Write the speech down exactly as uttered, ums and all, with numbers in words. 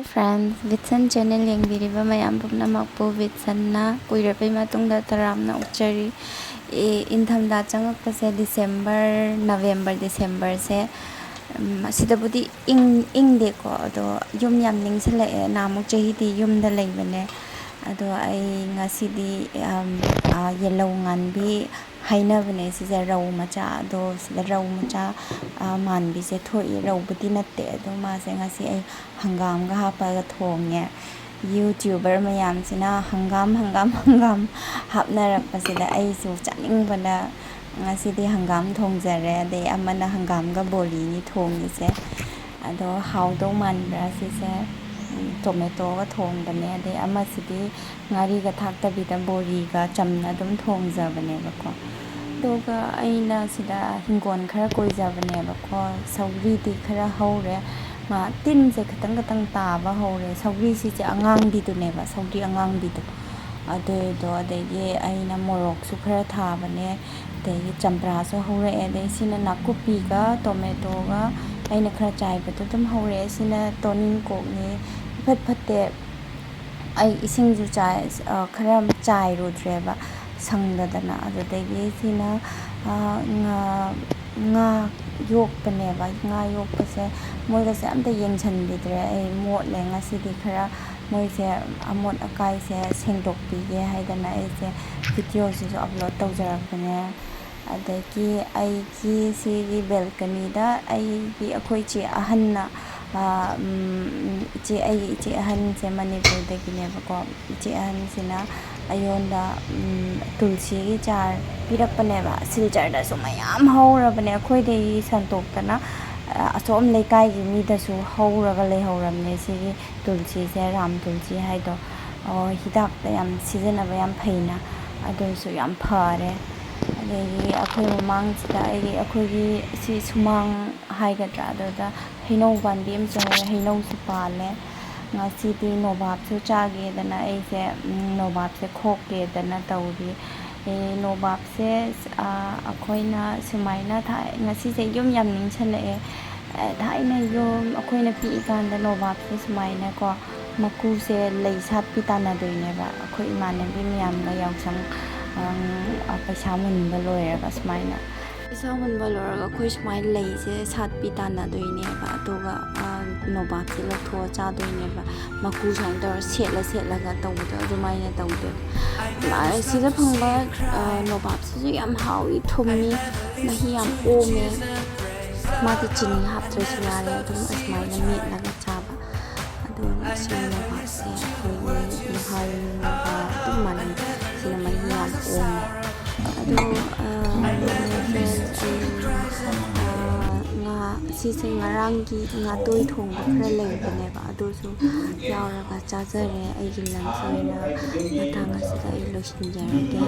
Friends, Vitson Channel ꯌꯦꯡꯕꯤꯔꯤꯕ ꯃꯌꯥꯝ ꯄꯨꯝꯅꯃꯛꯄꯨ ꯚꯤꯠꯁꯟꯅ ꯀꯨꯏꯔꯕꯩ ꯃꯇꯨꯡꯗ ꯇꯔꯥꯝꯅ ꯑꯣꯛꯆꯔꯤ꯫ ꯑꯦ, ꯏꯪꯊꯝꯊꯥ ꯆꯪꯉꯛꯄꯁꯦ December, November, Decemberꯁꯦ, ꯎꯝ, ꯑꯁꯤꯗꯕꯨꯗꯤ ꯏꯪ-, ꯏꯪꯗꯦꯀꯣ, ꯑꯗꯣ ꯌꯨꯝ ꯌꯥꯝ ꯅꯤꯡꯁꯤꯡꯂꯛꯑꯦ꯫ ꯅꯍꯥꯟꯃꯨꯛ ꯆꯍꯤꯗꯤ ꯌꯨꯝꯗ ꯂꯩꯕꯅꯦ, ꯑꯗꯣ ꯑꯩ ꯉꯁꯤꯗꯤ, ꯎꯝ, ꯑ, ꯌꯦꯜꯂꯧ ꯉꯥꯟꯕꯤ ꯍꯥꯏꯅꯕꯅꯦ ꯁꯤꯁꯦ, ꯔꯧ ꯃꯆꯥ꯫ ꯑꯗꯣ ꯁꯤꯗ ꯔꯧ ꯃꯆꯥ, ꯑ, ꯃꯥꯟꯕꯤꯁꯦ ꯊꯣꯛꯏ꯫ ꯔꯧꯕꯨꯗꯤ ꯅꯠꯇꯦ, ꯑꯗꯣ ꯃꯥꯁꯦ ꯉꯁꯤ ꯑꯩ ꯍꯪꯒꯥꯝꯒ ꯍꯥꯞꯄꯒ ꯊꯣꯡꯉꯦ꯫ YouTuber ꯃꯌꯥꯝꯁꯤꯅ ꯍꯪꯒꯥꯝ, ꯍꯪꯒꯥꯝ, ꯍꯪꯒꯥꯝ ꯍꯥꯞꯅꯔꯛꯄꯁꯤꯗ ꯑꯩꯁꯨ ꯆꯥꯅꯤꯡꯕꯅ ꯉꯁꯤꯗꯤ ꯍꯪꯒꯥꯝ ꯊꯣꯡꯖꯔꯦ꯫ ꯑꯗꯩ ꯑꯃꯅ ꯍꯪꯒꯥꯝꯒ ꯕꯣꯔꯤꯅꯤ ꯊꯣꯡꯉꯤꯁꯦ꯫ ꯑꯗꯣ ꯍꯥꯎꯗꯧ ꯃꯥꯟꯕ꯭ꯔꯥ ꯁꯤꯁꯦ? ꯎꯝ, ꯇꯣꯃꯦꯇꯣꯒ ꯊꯣꯡꯕꯅꯦ꯫ ꯑꯗꯩ ꯑꯃꯁꯤꯗꯤ ꯉꯥꯔꯤꯒ ꯊꯥꯛꯇꯕꯤꯗ ꯕꯣꯔꯤꯒ ꯆꯝꯅ ꯑꯗꯨꯝ ꯊꯣꯡꯖꯕꯅꯦꯕꯀꯣ꯫ ꯑꯗꯨꯒ ꯑꯩꯅ ꯁꯤꯗ ꯍꯤꯡꯒꯣꯜ ꯈꯔ ꯀꯣꯏꯖꯕꯅꯦꯕꯀꯣ꯫ ꯁꯧꯒ꯭ꯔꯤꯗꯤ ꯈꯔ ꯍꯧꯔꯦ꯫ ꯃꯥ ꯇꯤꯟꯁꯦ ꯈꯤꯇꯪ ꯈꯤꯇꯪ ꯇꯥꯕ ꯍꯧꯔꯦ꯫ ꯁꯧꯒ꯭ꯔꯤꯁꯤꯁꯦ ꯑꯉꯥꯡꯕꯤꯗꯨꯅꯦꯕ, ꯁꯧꯒ꯭ꯔꯤ ꯑꯉꯥꯡꯕꯤꯗꯣ꯫ ꯑꯗꯨꯗꯣ, ꯑꯗꯒꯤ ꯑꯩꯅ ꯃꯣꯔꯣꯛꯁꯨ ꯈꯔ ꯊꯥꯕꯅꯦ, ꯑꯗꯒꯤ ꯆꯝꯄ꯭ꯔꯥꯁꯨ ꯍꯧꯔꯛꯑꯦ, ꯑꯗꯩ ꯁꯤꯅ ꯅꯥꯀꯨꯞꯄꯤꯒ ꯇꯣꯃꯦꯇꯣꯒ ꯑꯩꯅ ꯈꯔ ꯆꯥꯏꯕꯗꯣ ꯑꯗꯨꯝ ꯍꯧꯔꯛꯑꯦ꯫ ꯁꯤꯅ ꯇꯣꯅꯤꯡꯀꯣꯛꯅꯤ, ꯏꯐꯠ ꯐꯠꯇꯦ꯫ ꯑꯩ ꯏꯁꯤꯡꯁꯨ ꯆꯥꯏ-, ꯑ, ꯈꯔ ꯆꯥꯏꯔꯨꯗ꯭ꯔꯦꯕ ꯁꯪꯗꯗꯅ꯫ ꯑꯗꯨꯗꯒꯤ ꯁꯤꯅ, ꯑ, ꯉꯥ, ꯉꯥ ꯌꯣꯛꯄꯅꯦꯕ꯫ ꯉꯥ ꯌꯣꯛꯄꯁꯦ ꯃꯣꯏꯒꯁꯦ ꯑꯝꯇ ꯌꯦꯡꯁꯤꯟꯕꯤꯗ꯭ꯔꯦ꯫ ꯑꯩ ꯃꯣꯠꯂꯦ ꯉꯁꯤꯗꯤ ꯈꯔ꯫ ꯃꯣꯏꯁꯦ ꯑꯃꯣꯠ ꯑꯀꯥꯏꯁꯦ ꯁꯦꯡꯗꯣꯛꯄꯤꯒꯦ ꯍꯥꯏꯗꯅ ꯑꯩꯁꯦ videoꯁꯤꯁꯨ upload ꯇꯧꯖꯔꯛꯄꯅꯦ꯫ ꯑꯗꯒꯤ ꯑꯩꯒꯤ ꯁꯤꯒꯤ balconyꯗ ꯑꯩꯒꯤ, ꯑꯩꯈꯣꯏ ꯏꯆꯦ ꯑꯍꯟꯅ, ꯑ, ꯎꯝ, ꯏꯆꯦ, ꯑꯩꯒꯤ ꯏꯆꯦ ꯑꯍꯟꯁꯦ ꯃꯅꯤꯄꯨꯔꯗꯒꯤꯅꯦꯕꯀꯣ꯫ ꯏꯆꯦ ꯑꯍꯟꯁꯤꯅ ꯑꯩꯉꯣꯟꯗ, ꯎꯝ, ꯇꯨꯜꯁꯤꯒꯤ ꯆꯥꯔ ꯄꯤꯔꯛꯄꯅꯦꯕ꯫ ꯁꯤꯜꯆꯔꯗꯁꯨ ꯃꯌꯥꯝ ꯍꯧꯔꯕꯅꯦ, ꯑꯩꯈꯣꯏꯗꯒꯤ ꯁꯟꯇꯣꯛꯇꯅ, ꯑ, ꯑꯁꯣꯝ ꯂꯩꯀꯥꯏꯒꯤ ꯃꯤꯗꯁꯨ ꯍꯧꯔꯒ ꯂꯩꯍꯧꯔꯕꯅꯦ ꯁꯤꯒꯤ ꯇꯨꯜꯁꯤꯁꯦ, ꯔꯥꯝ ꯇꯨꯜꯁꯤ ꯍꯥꯏꯗꯣ꯫ ꯑꯣ, ꯍꯤꯗꯥꯛꯇ ꯌꯥꯝ ꯁꯤꯖꯤꯟꯅꯕ ꯌꯥꯝ ꯐꯩꯅ, ꯑꯗꯨꯁꯨ ꯌꯥꯝ ꯐꯔꯦ꯫ ꯑꯗꯒꯤ ꯑꯩꯈꯣꯏ ꯃꯃꯥꯡꯁꯤꯗ ꯑꯩꯒꯤ, ꯑꯩꯈꯣꯏꯒꯤ ꯁꯤ ꯁꯨꯃꯥꯡ ꯍꯥꯏꯒꯗ꯭ꯔꯥ, ꯑꯗꯨꯗ ꯍꯩꯅꯧ ꯄꯥꯝꯕꯤ ꯑꯃꯁꯨ ꯍꯧꯋꯦ, ꯍꯩꯅꯧꯁꯨ ꯄꯥꯜꯂꯦ꯫ ꯉꯁꯤꯗꯤ ꯅꯣꯕꯥꯞꯁꯨ ꯆꯥꯒꯦꯗꯅ ꯑꯩꯁꯦ, ꯎꯝ, ꯅꯣꯕꯥꯞꯁꯦ ꯈꯣꯛꯀꯦꯗꯅ ꯇꯧꯔꯤ꯫ ꯑꯦ, ꯅꯣꯕꯥꯞꯁꯦ, ꯑ, ꯑꯩꯈꯣꯏꯅ ꯁꯨꯃꯥꯏꯅ ꯊꯥꯏ꯫ ꯉꯁꯤꯁꯦ ꯌꯨꯝ ꯌꯥꯝ ꯅꯤꯡꯁꯤꯡꯂꯛꯑꯦ꯫ ꯊꯥꯏꯅ ꯌꯨꯝ ꯑꯩꯈꯣꯏꯅ ꯄꯤꯛꯏꯀꯥꯟꯗ ꯅꯣꯕꯥꯞꯁꯦ ꯁꯨꯃꯥꯏꯅꯀꯣ, ꯃꯀꯨꯁꯦ ꯂꯩ ꯁꯥꯠꯄꯤ ꯇꯥꯟꯅꯗꯣꯏꯅꯦꯕ꯫ ꯑꯩꯈꯣꯏ ꯏꯃꯥꯟꯅꯕꯤ ꯃꯌꯥꯝꯒ ꯌꯥꯎꯁꯪ, ꯑꯪ, ꯑ, ꯄꯩꯁꯥ ꯃꯨꯟꯕ ꯂꯣꯏꯔꯒ ꯁꯨꯃꯥꯏꯅ, ꯄꯩꯁꯥ ꯃꯨꯟꯕ ꯂꯣꯏꯔꯒ ꯑꯩꯈꯣꯏ ꯁꯨꯃꯥꯏꯅ ꯂꯩꯁꯦ ꯁꯥꯠꯄꯤ ꯇꯥꯟꯅꯗꯣꯏꯅꯦꯕ꯫ ꯑꯗꯨꯒ, ꯑ, ꯅꯣꯕꯥꯞꯁꯦ ꯂꯧꯊꯣꯛꯑ ꯆꯥꯗꯣꯏꯅꯦꯕ꯫ ꯃꯀꯨ ꯁꯨꯃꯥꯏꯅ ꯇꯧꯔ ꯁꯦꯠꯂ ꯁꯦꯠꯂꯒ ꯇꯧꯕꯗꯣ ꯑꯗꯨꯃꯥꯏꯅ ꯇꯧꯗꯣꯏꯕ꯫ ꯑ, ꯁꯤꯗ ꯐꯪꯕ, ꯑ, ꯅꯣꯕꯥꯞꯁꯤꯁꯨ ꯌꯥꯝ ꯍꯥꯎꯏ, ꯊꯨꯝꯃꯤ, ꯃꯍꯤ ꯌꯥꯝ ꯑꯣꯝꯃꯦ꯫ ꯃꯥꯗꯤ ꯆꯤꯅꯤ ꯍꯥꯞꯇ꯭ꯔꯁꯨ ꯌꯥꯔꯦ, ꯑꯗꯨꯝ ꯑꯁꯨꯃꯥꯏꯅ ꯃꯦꯠꯂꯒ ꯆꯥꯕ꯫ ꯑꯗꯨꯒ ꯁꯤ ꯅꯣꯕꯥꯞꯁꯦ ꯑꯩꯈꯣꯏꯒꯤ ꯅꯍꯥꯔꯣꯜꯒ ꯑꯗꯨꯝ ꯃꯥꯟꯅꯩ꯫ ꯁꯤꯅ ꯃꯍꯤ ꯌꯥꯝ ꯑꯣꯝꯃꯦ꯫ ꯑꯗꯣ, ꯑ, friends, ꯑꯩ, ꯑ, ꯉꯥ, ꯁꯤꯁꯦ ꯉꯔꯥꯡꯒꯤ ꯉꯥꯇꯣꯏ ꯊꯣꯡꯕ ꯈꯔ ꯂꯩꯕꯅꯦꯕ, ꯑꯗꯨꯁꯨ ꯌꯥꯎꯔꯒ ꯆꯥꯖꯔꯦ꯫ ꯑꯩꯒꯤ lunch ꯑꯣꯏꯅ ꯃꯇꯥꯡ ꯑꯁꯤꯗ ꯑꯩ ꯂꯣꯏꯁꯤꯟꯖꯔꯒꯦ꯫